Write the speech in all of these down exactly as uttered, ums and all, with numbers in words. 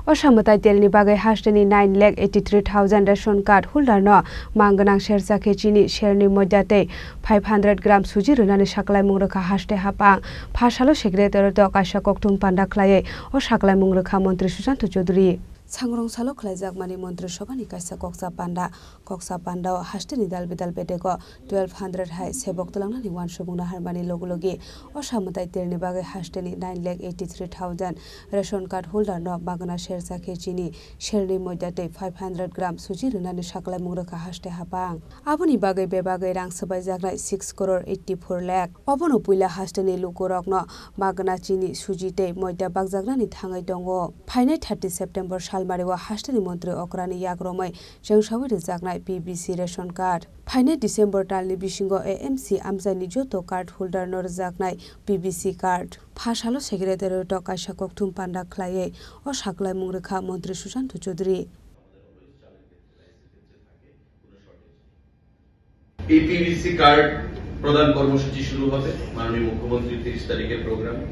Osa mwtai telni bagwi hasteni nine lakh eighty three thousand ration card holder no mang gwnang sersa khe chini, serni moida tei five hundred gram suji rwnani saklaimung rwkha haste hapang. Pha salo secretariat o kaisa kokthum panda khlaiwi o saklaimung rwkha Montri Susanto Chowdhury. Sangrong salo khlaijak mani Montri Sobhani kaisa koksa panda. Koksa pandao hasteni dal bidal bedego twelve hundred hai sebok twlangnani uansukmung naharmani logi logi osa mwtai telni bagwi hasteni nine lakh eighty three thousand ration card holder no magna sersa khe chini, serni moida tei five hundred gram suji rwnani saklaimung rwkha haste hapang. Aboni bagwi bebagwi rang swbaijaknai six crore eighty four lakh. Obono puila hasteni lukurokno magna chini, suji tei moida bakjaknani thangwi tongo. Phainai thirty September salmario hasteni montri okrani yakromwi chengsawi rwjaknai P B C ration card. Phainai December talni bisingo A M C amchaini joto card holder no rwjaknai P B C card. Pha salo secretariat o kaisa kokthum panda khlaiwi o saklaimung rwkha Montri Susanto Chowdhury. এই PVC card প্রদান কর্মসূচি শুরু হবে মাননীয় মুখ্যমন্ত্রীর তিরিশ তারিখের প্রোগ্রামে।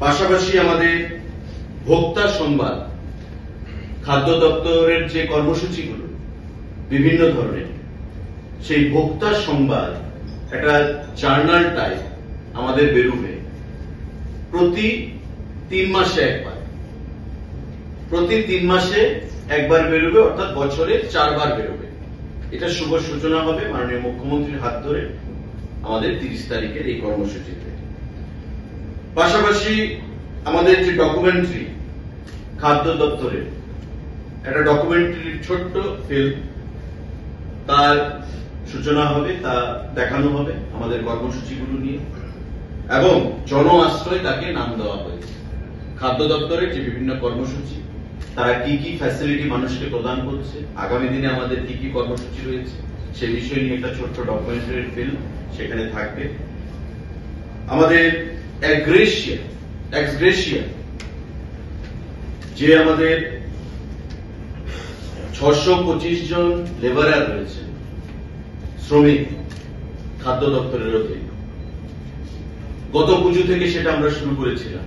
পাশাপাশি আমাদের ভোক্তা সংবাদ, খাদ্য দপ্তরের যে কর্মসূচিগুলো বিভিন্ন ধরনের, সেই ভোক্তা সংবাদ একটা জার্নাল টাইপ আমাদের বেরোবে প্রতি তিন মাসে একবার। প্রতি তিন মাসে একবার বেরোবে, অর্থাৎ বছরে চারবার বেরোবে। এটা শুভ সূচনা হবে মাননীয় মুখ্যমন্ত্রীর হাত ধরে আমাদের তিরিশ তারিখের এই কর্মসূচিতে। পাশাপাশি আমাদের যে ডকুমেন্টারি, খাদ্য দপ্তরের একটা ডকুমেন্টারির ছোট্ট ফিল্ম, তার সূচনা হবে, তা দেখানো হবে আমাদের কর্মসূচিগুলো নিয়ে, এবং জন আশ্রয় তাকে নাম দেওয়া হয়েছে। খাদ্য দপ্তরের যে বিভিন্ন কর্মসূচি, তারা কি কি ফ্যাসিলিটি মানুষকে প্রদান করছে, আগামী দিনে আমাদের কি কি কর্মসূচি রয়েছে, সে বিষয়ে নিয়ে একটা ছোট্ট ডকুমেন্টারি ফিল্ম সেখানে থাকবে। আমাদের এক্সগ্রেশিয়া, এক্সগ্রেশিয়া, যে আমাদের ছশো পঁচিশ জন লেবারার রয়েছে, শ্রমিক, খাদ্য দপ্তরের অধীন, গত পুজো থেকে সেটা আমরা শুরু করেছিলাম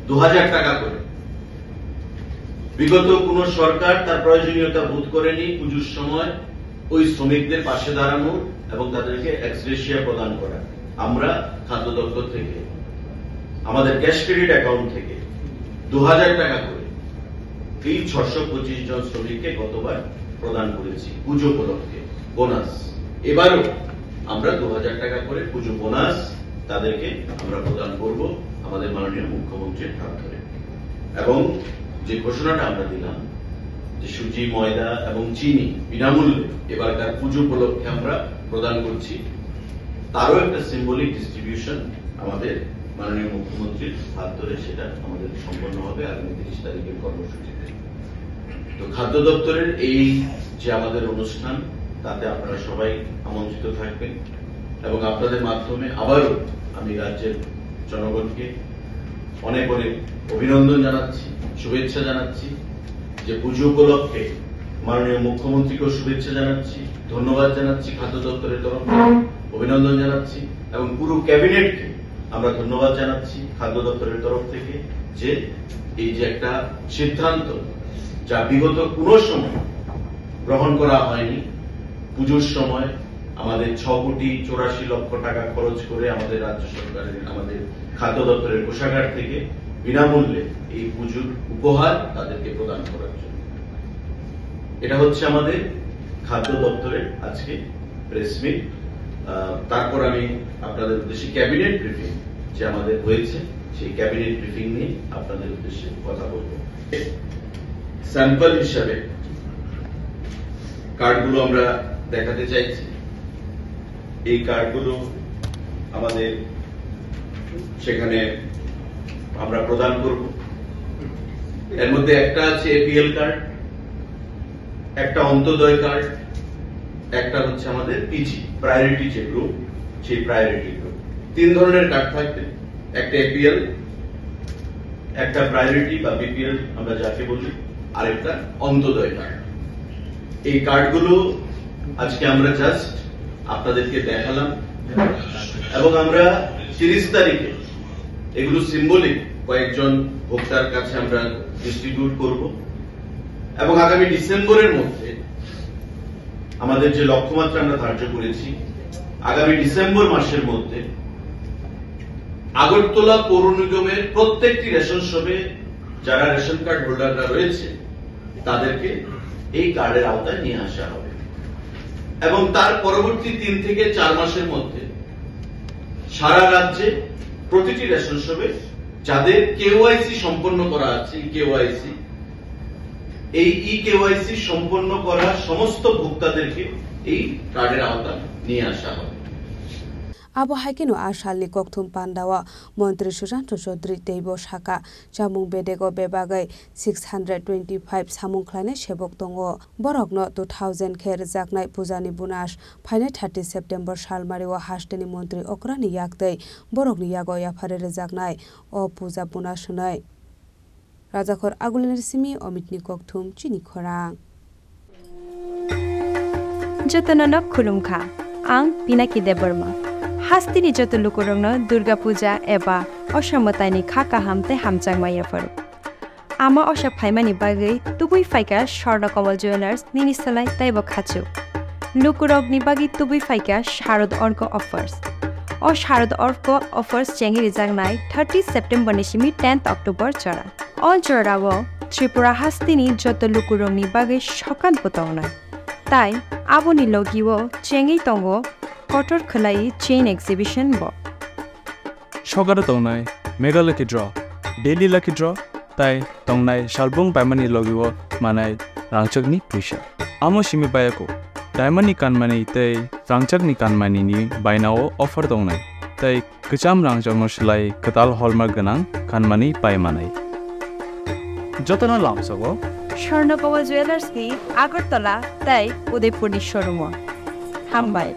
দু হাজার টাকা করে। বিগত কোনো সরকার তার প্রয়োজনীয়তা বোধ করেনি পুজোর সময় ওই শ্রমিকদের পাশে দাঁড়ানো এবং তাদেরকে এক্সগ্রেশিয়া প্রদান করা। আমরা খাদ্য দপ্তর থেকে আমাদের ক্যাশ ক্রেডিট অ্যাকাউন্ট থেকে দু হাজার টাকা করে এই ছশো পঁচিশ জন শ্রমিককে গতবার প্রদান করেছি পুজো উপলক্ষে বোনাস। এবারও আমরা দু হাজার টাকা করে পুজো বোনাস তাদেরকে আমরা প্রদান করব আমাদের মাননীয় মুখ্যমন্ত্রীর হাত ধরে। এবং যে ঘোষণাটা আমরা দিলাম যে সুজি, ময়দা এবং চিনি বিনামূল্যে এবারকার পুজো উপলক্ষে আমরা প্রদান করছি, তারও একটা সিম্বলিক ডিস্ট্রিবিউশন আমাদের মাননীয় মুখ্যমন্ত্রীর হাত ধরে সেটা আমাদের সম্পন্ন হবে আগামী তিরিশ তারিখের কর্মসূচিতে। তো খাদ্য দপ্তরের এই যে আমাদের অনুষ্ঠান, তাতে আপনারা সবাই আমন্ত্রিত থাকবেন এবং আপনাদের মাধ্যমে আবারও আমি রাজ্যের জনগণকে অনেক অনেক অভিনন্দন জানাচ্ছি, শুভেচ্ছা জানাচ্ছি। যে পুজো উপলক্ষে মাননীয় মুখ্যমন্ত্রীকেও শুভেচ্ছা জানাচ্ছি, ধন্যবাদ জানাচ্ছি খাদ্য দপ্তরের তরফ থেকে, অভিনন্দন জানাচ্ছি এবং পুরো ক্যাবিনেটকে আমরা ধন্যবাদ জানাচ্ছি খাদ্য দপ্তরের তরফ থেকে, যে এই যে একটা সিদ্ধান্ত, যা বিগত কোনো সময় গ্রহণ করা হয়নি, পুজোর সময় আমাদের ছ কোটি চুরাশি লক্ষ টাকা খরচ করে আমাদের রাজ্য সরকারের, আমাদের খাদ্য দপ্তরের কোষাগার থেকে বিনামূল্যে এই পুজোর উপহার তাদেরকে প্রদান করার জন্য। এটা হচ্ছে আমাদের খাদ্য দপ্তরের আজকে প্রেস মিট। আহ, তারপর আমি আপনাদের উদ্দেশ্যে ক্যাবিনেট ব্রিফিং যে আমাদের হয়েছে, সেই ক্যাবিনেট ব্রিফিং নিয়ে আপনাদের উদ্দেশ্যে কথা বলবো। স্যাম্পল হিসাবে কার্ডগুলো আমরা দেখাতে চাইছি। এই কার্ডগুলো আমাদের সেখানে আমরা প্রদান করব। এর মধ্যে একটা আছে এপিএল কার্ড, একটা অন্তোদয় কার্ড, একটা হচ্ছে আমাদের পিজি, প্রায়োরিটি যে গ্রুপ, সেই প্রায়োরিটি গ্রুপ। তিন ধরনের কার্ড থাকবে, একটা এপিএল, একটা প্রায়োরিটি বা বিপিএল আমরা যাকে বলি, আরেকটা অন্তোদয় কার্ড। এই কার্ডগুলো আজকে আমরা জাস্ট আপনাদেরকে দেখালাম এবং আমরা তিরিশ তারিখে এগুলো সিম্বলিক কয়েকজন ভোক্তার কাছে আমরা ডিস্ট্রিবিউট করব এবং আগামী ডিসেম্বরের মধ্যে আমাদের যে লক্ষ্যমাত্রা আমরা ধার্য করেছি, আগামী ডিসেম্বর মাসের মধ্যে আগরতলা পৌর নিগমের প্রত্যেকটি রেশন শপে যারা রেশন কার্ড হোল্ডাররা রয়েছে, তাদেরকে এই কার্ডের আওতায় নিয়ে আসা হবে এবং তার পরবর্তী তিন থেকে চার মাসের মধ্যে সারা রাজ্যে প্রতিটি রেশন শপে যাদের কেওয়াইসি সম্পন্ন করা আছে, কেওয়াইসি, এই ই কেওয়াইসি সম্পন্ন করা সমস্ত ভোক্তাদেরকে এই কার্ডের আওতায় নিয়ে আসা হবে। Abo hai kheno a salni kokthum pandao Montri Sushant Chaudhary teibo sakha, chamung bedego bebagwi six hundred twenty five samung khlainai sebok tongo. Borokno two thousand khe rwjaknai pujani bonus phainai thirty September salmario hasteni montri okrani yaktwi borokni yago yapharwi rwjaknai o puja bonus hwnwi. Rajakhor Agulinir simi Omitni kokthum chini khorang. Jotono no khulumkha. Ang Pinaki Debbarma. Hasteni joto lukurokno Durga Puja eba Osha mwtaini kha kaham tei hamjakma yapharo. Ama Osha phaimani bagwi tubui phaikha Swarna Kamal Jewellers nini salai teibo khachu. Lukurokni bagwi tubui phaikha Sharad Orko offers. O Sharad Orko offers chengwi rijaknai thirty September ni simi tenth October jora. O jorao Tripura hasteni joto lukurokni bagwi sokat bo tongnai. Tai aboni logio chengwi tongo kotor khwlai chain exhibition bo. Sokaro tongnai Mega Lucky Draw, Daily Lucky Draw, tai tongnai salbung paimani logio manai rangchakni puisa. Amo simi bayako, diamond ni kanmani tei rangchakni kanmani ni bainao offer tongnai, tei kwcham rangchakno swlai kwtal hallmark gwnang kanmani pai manai. Jotono lamsogo Swarna Kamal Jewellers ni Agartala tei Udaipur ni showroom o. Hambai.